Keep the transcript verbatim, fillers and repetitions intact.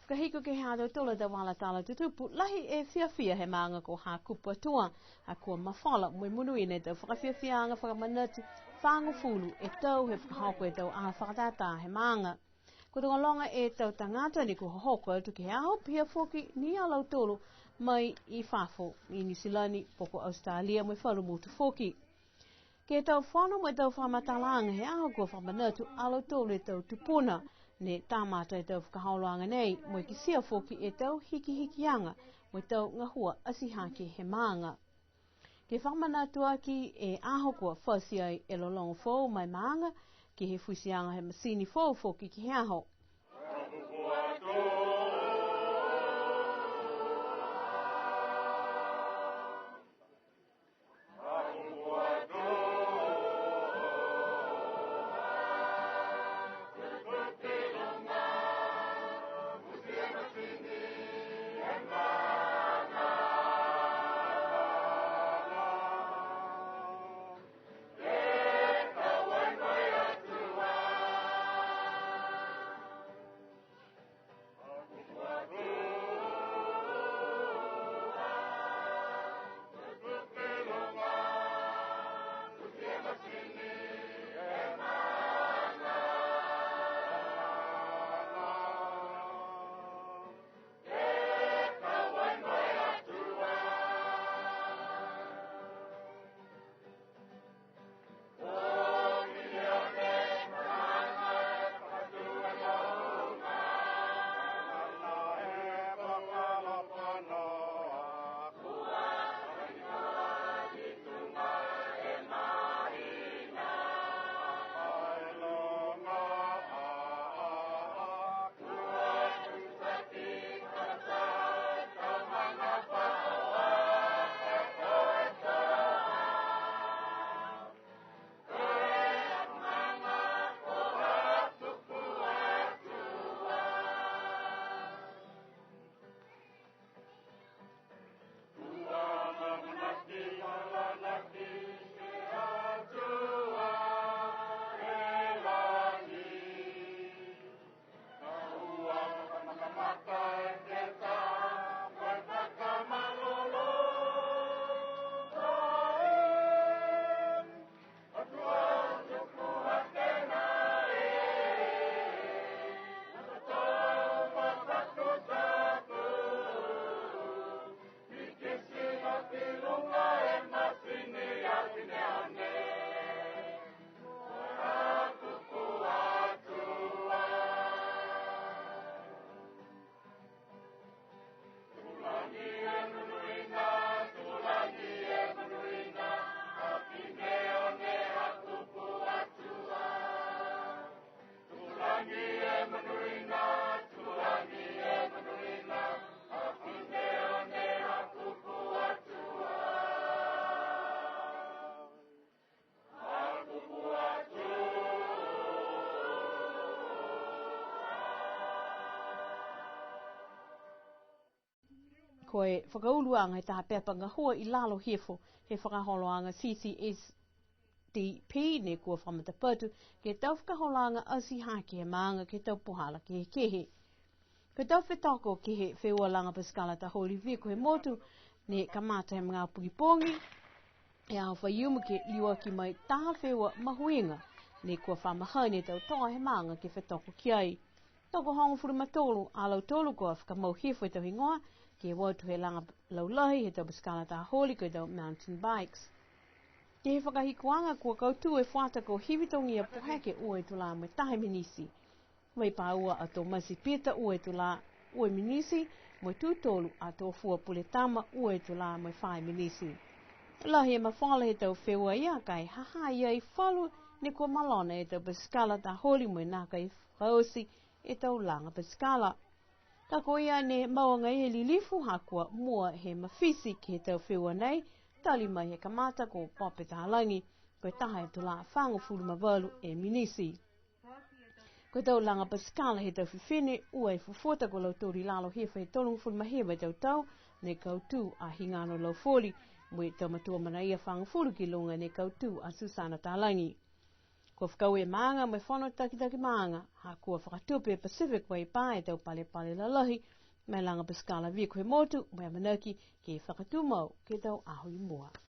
Ka hiko ke he ha tautolu a tau vala tala tutupu, lahi e fiafia he maaga ko Hakupu Atua, ha kua mafola mo e monuina e tau fakafiafiaaga fakamanatu fagofulu e tau he fakahoko e tau aho fakatātā he maaga. Kua tokologa e tau tagata ne kua hohoko atu ke he aho, pihia foki ni a lautolu mai i fafo, i Niu Silani, po ko Australia, mo e falu motu foki. Ke he tau fono mo e tau fakamatalaaga he aho, kua fakamanatu a lautolu e tau tupuna ne kamata e tau fakaholoaga nei, mo e kitia foki e tau hikihikiaga mo e tau gahua atihake he maaga. Ke fakamanatu aki e aho, kua fati ai e lologo foou ma e maaga, ke he futiaga he masini foou foki ke he aho. Ko e fakauluaga he taha pepa gahua i lalo hifo he fakaholoaga C C S D P ne kua fakamatapatu ke he tau fakaholoaga atihake he maaga ke he tau puhala kehekehe. Ko e tau fetoko ke he feua laga pasikala taholi viko he motu ne kamata he magaaho pogipogi, he aho Faiumu, ke liuaki mai taha feua mahuiga ne kua fa mahani e tau toa he maaga ke fetoko ki ai. Tokohogofulu ma tolu a lautolu kua fakamau hifo e tau higoa ke o atu he laga laulahi he tau pasikala taholi, ko e tau mountain bikes. Ke he fakahikuaga, kua kautū e fuata ko Hivitogia Poheke, ua e tulā mo e taha e minisi. Vaipāua a Tomasi Pita, ua e tulā, ua e minisi, mo e Tutolu a Tofua Puletama, ua e tulā mo e fā e minisi. Lahi e mafola he tau feua ia, ka e ha ha i ai falu ne kua malona e tau pasikala taholi mo e nākai fakaoti e tau laga pasikala. Ka ko ia ne mau agaia e lilifu ha kua mua he mafiti ke he tau feua nei, tali mai he kamata ko Pope Talagi, ko e taha e tulā fagofulu ma valu e minisi. Ko e tau laga pasikala he tau fifine, ua e fufuta ko lautolu i lalo hifo he tolugofulu ma hiva e tau tau, ne kautū a Higano Laufoli mo e tau matua manaia fagofulu ki luga, ne kautū a Susana Talagi. Kua fakaaue e maaga mo e fono takitaki maaga, ha kua fakatupe e Pacific Way Bar e tau palepale lalahi, mo e laga pasikala viko he motu, mo e amanaki ke fakatumau ke he tau aho i mua.